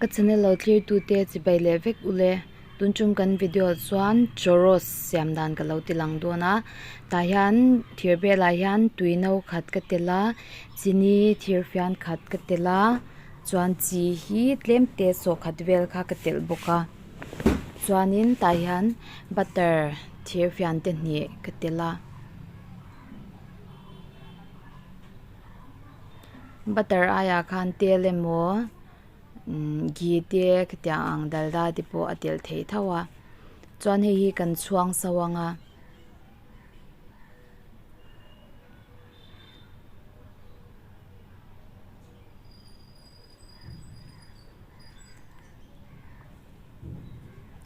Ka channel lo thlir tute chibai leh vek ule tun tum kan video chuan churros siam dan ka lo ti lang dawn a tah hian thir velah hian tui no khat ka tel a chini thir fian khat ka tel a chuan chi hi tlem te sawh khat vel kha ka telh bawk a chuanin tah hian butter thir fian te hnih ka tel a. Butter aiah khan tel emaw ghee te khitiang ang dalda te pawh a telh theih tho a chuan hei hi kan chhuang so ang a.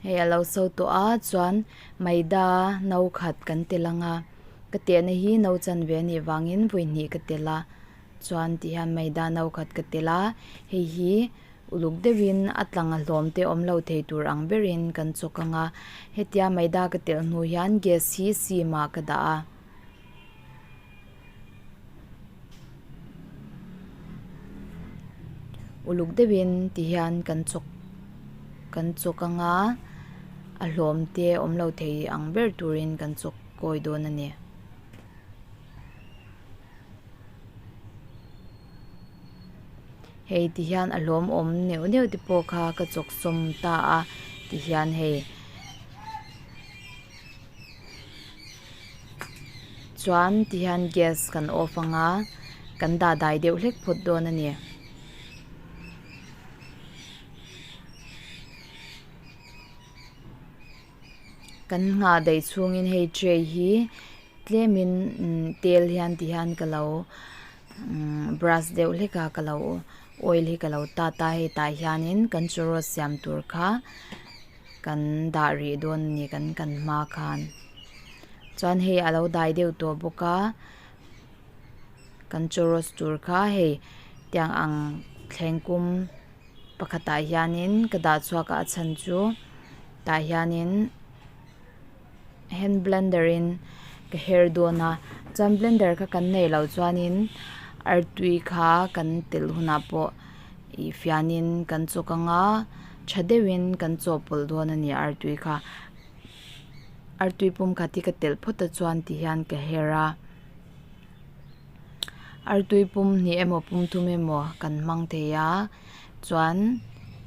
Hei a lo so tawh a chuan maida no khat kan tel ang a ka tehna hi no chanve a nih vangin vawi hnih ka tel a chuan ti hian maida no khat ka tel a hei hi uluk deuhin a tlang a hlawm te awm lo thei tur ang berin kan chawk ang a hetia maida ka telh hnu hian gas hi sim ah ka dah a. Uluk deuhin ti hian kan chawk kan chawk anga a hlawm te awm lo thei ang ber turin kan chawk kawi dawn a ni. Hei ti hian a hlawm awm neuh neuh te pawh kha ka chawk sawm ta a ti hian hei. Chuan ti hian gas kan off anga kan dah dai deuh hlek phawt dawn a ni. Kan nghah daih chhungin hei tray hi tlemin tel hian ti hian ka lo brush deuh hlek a ka lo oil hi ka lo tat a hei tah hianin kan churros siam tur kha. Kan dah rih dawn a ni kan kan hma khan chuan hei a lo dai deuh tawh bawk a kan churros tur kha hei tiang ang thleng kum pakhatah hianin ka dah chhuak a a chhan chu tah hianin hand blender in ka her dawn a chuan blender kha kan neih loh chuanin artui kha kan telh hunah pawh ih fianin kan chawk ang a tha deuhin kan chawhpawlh dawn a ni artui kha artui pum khat hi ka telh phawt a chuan ti hian ka her a artui pum hnih emaw pum thum emaw kan hmang thei a chuan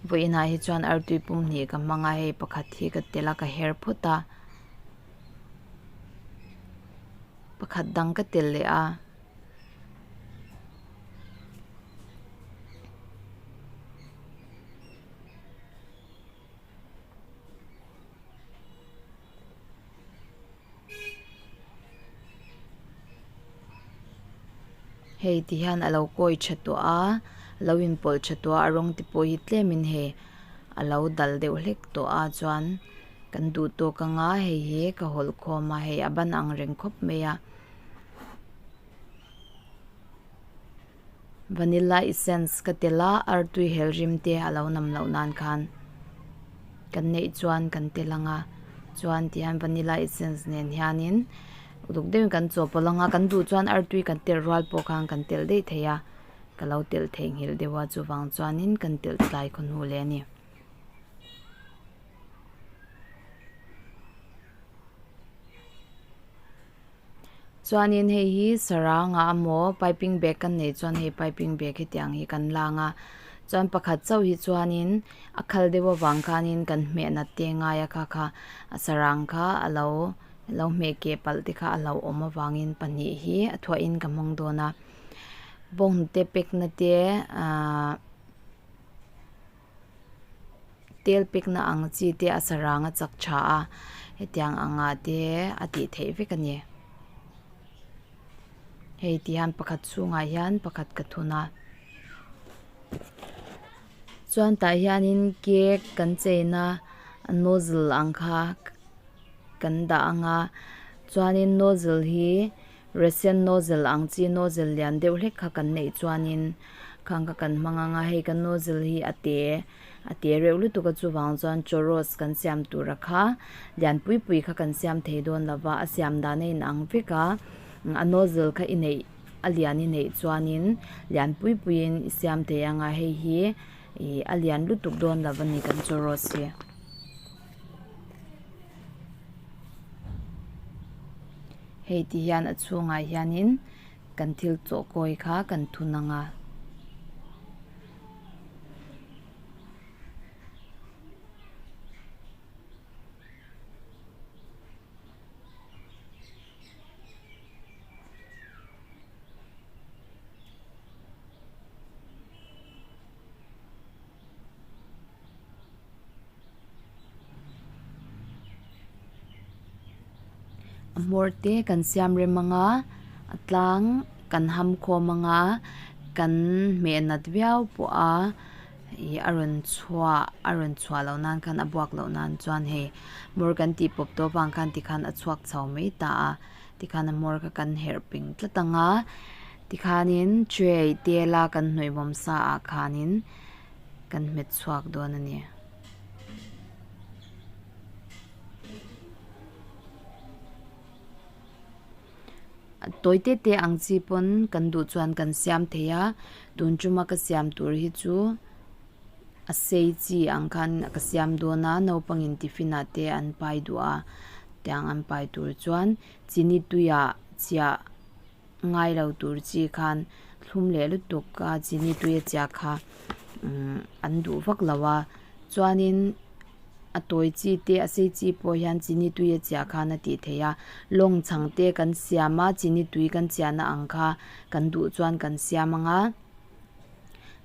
vawiinah hi chuan artui pum hnih ka hmang a hei pakhat hi ka telh a ka her phawt a pakhat dang ka telh leh a. Hei ti hian a lo kawi tha tawh a a lo inpawlh tha tawh a a rawng te pawh hi tlemin hei a lo dal deuh hlek tawh a chuan kan duh tawk anga hei hi ka hawlh khawm a hei a ban ang reng khawp mai a. Vanilla essence ka tel a artui hel rim te a lo nam loh nan khan kan neih chuan kan tel ang a chuan ti hian vanilla essence nen hianin uluk deuhin kan chawhpawlh ang a kan duh chuan artui kan telh rual pawh khan kan telh daih thei a ka lo telh theihnghilh deuh a chuvang chuanin kan telh tlai khaw hnu leh a ni. Chuanin hei hi saranga amaw piping bag kan neih chuan hei piping bag hetiang hi kan lang a chuan pakhat chauh hi chuanin a khal deuh avang khanin kan hmeh nat te ngai a kha kha a sarang kha a lo lo hmeh keh palh te kha a hlauhawm avangin pahnih hi a thuahin ka hmang dawn a bawnghnute pack na te ahh. Tel pekna ang chi te a sarang a chak tha a hetiang angah te a tih theih vek a ni hei ti hian pakhat chhungah hian pakhat ka thun a chuan tah hianin cake kan cheina nozzle ang kha kan dah ang a chuanin nozzle hi Ration nozzle ang chi nozzle lian deuh hlek kha kan neih chuanin khang kha kan hmang ang a hei kan nozzle hi a te a te reuh lutuk a chuvang chuan churros kan siam tura kha lian pui pui kha kan siam thei dawn lo va a siam dan a inang vek a a nozzle kha i neih a lian i neih chuanin lian pui puiin i siam thei ang a hei hi. Ih a lian lutuk dawn lo a ni kan churros hi. Hei ti hian a chhungah hianin kan thil chawh kawi kha kan thun ang a. A hmawr te kan siam rem anga a tlang kan ham khawm anga kan hmeh nat viau pawh a ih a rawn chhuah a rawn chhuah loh nan khan a buak loh nan chuan hei hmawr kan tih pawp tawh avang khan tikhan a chhuak chho mai ta a tikhan a hmawr kha kan herh ping tlat anga tikhanin tray tela kan hnawih bawm sa ah khanin kan hmet chhuak dawn a ni. Tawi te te ang chi pawn kan duh chuan kan siam thei a tun tuma ka siam tur hi chu a sei chi ang khan ka siam dawn a naupangin tiffin ah te an pai duh a tiang an pai tur chuan chini tuiah chiah ngai lo tur chi khan thlum leh lutuk a chini tui a chiah kha umm an duh vak lo a chuanin a tawi chi te a sei chi pawh hian chini tui a chiah khan a tih theih a lawng chhang te kan siam a chini tui kan chiahna ang kha kan duh chuan kan siam ang a.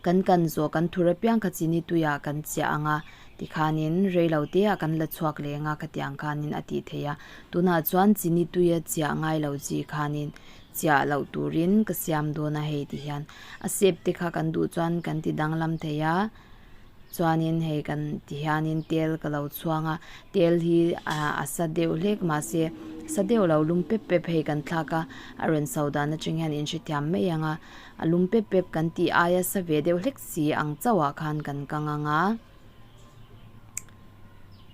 Kan kan zawh kan thur apiang kha chini tuiah kan chiah ang a, tikhanin reilo teah kan la chhuak leh ang a khatiang khanin a tih theih a. Tunah chuan chini tuia chiah ngai lo chi khanin chiah loh turin ka siam dawn a hei ti hian a shape te kha kan duh chuan kan ti danglam thei a. Chuanin hei kan ti hianin tel ka lo chhuang a, tel hi a sa deuh hlek mahse sa deuh lo lum pep pep hei kan thlak a, a rawn so dan atang hian inhrethiam mai ang a, a lum pep pep kan tih aia sa ve deuh hlek si ang chauhah khan kan kang ang a,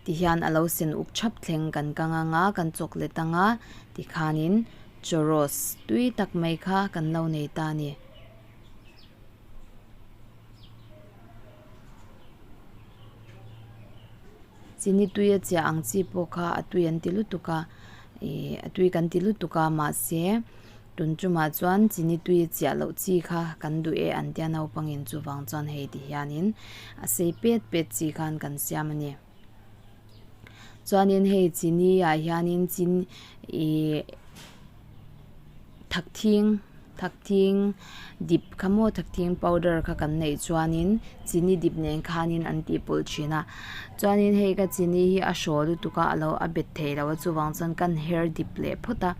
tihian a lo sen uk thap thleng kan kang ang a, kan chawk let ang a, tikhanin churros tui tak mai kha kan lo nei ta a ni. Chini tui a chiah ang chi pawh kha a tui an ti lutuk a ih a tui kan ti lutuk a mahse tun tumah chuan chini tui a chiah loh chi kha kan duh e an tia naupangin chuvang chuan hei ti hianin a sei pet pet chi khan kan siam a ni. Chuanin hei chini ah hianin chin ih thakthing thakthing dip kha maw thakthing powder kha kan neih chuanin chini dip nen khanin an tih pawlh thin a chuanin hei ka chini hi a hraw lutuk a a lo a bet thei lo a chuvang chuan kan her dip leh phawt a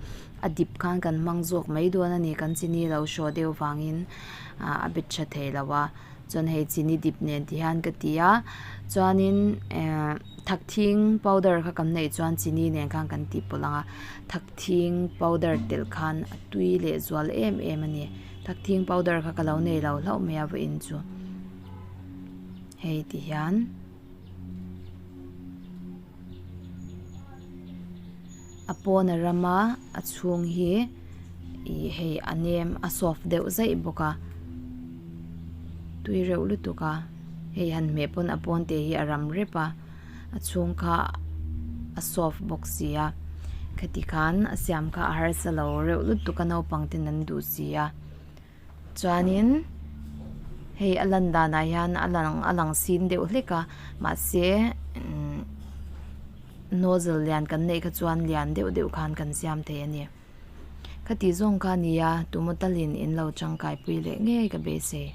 a dip khan kan hmang zawk mai dawn a ni kan chini lo hraw deuh vangin ah a bet tha thei lo a. Chuan hei chini dip nen ti hian ka ti a chuanin ehh thakthing powder kha kan neih chuan chini nen khan kan tih pawlh ang a thakthing powder telh khan a tui leh zual em em a ni thakthing powder kha ka lo nei lo hlauh mai a vawiin chu hei ti hian. A pawn a ram a a chhung hi ih hei a nem a soft deuh zaih bawk a tui reuh lutuk a hei han hmeh pawn a pawn te hi a ram rep a a chhung kha a soft bawk si a khati khan a siam kha a harsa lo reuh lutuk a naupang ten an duh si a. Chuanin hei a lan danah hian a lang a lang sin deuh hlek a mahse imm nozzle lian kan neih kha chuan lian deuh deuh khan kan siam thei a ni. Khati zawng kha a ni a tumaw talin in lo tangkai pui leh ngei ka beisei.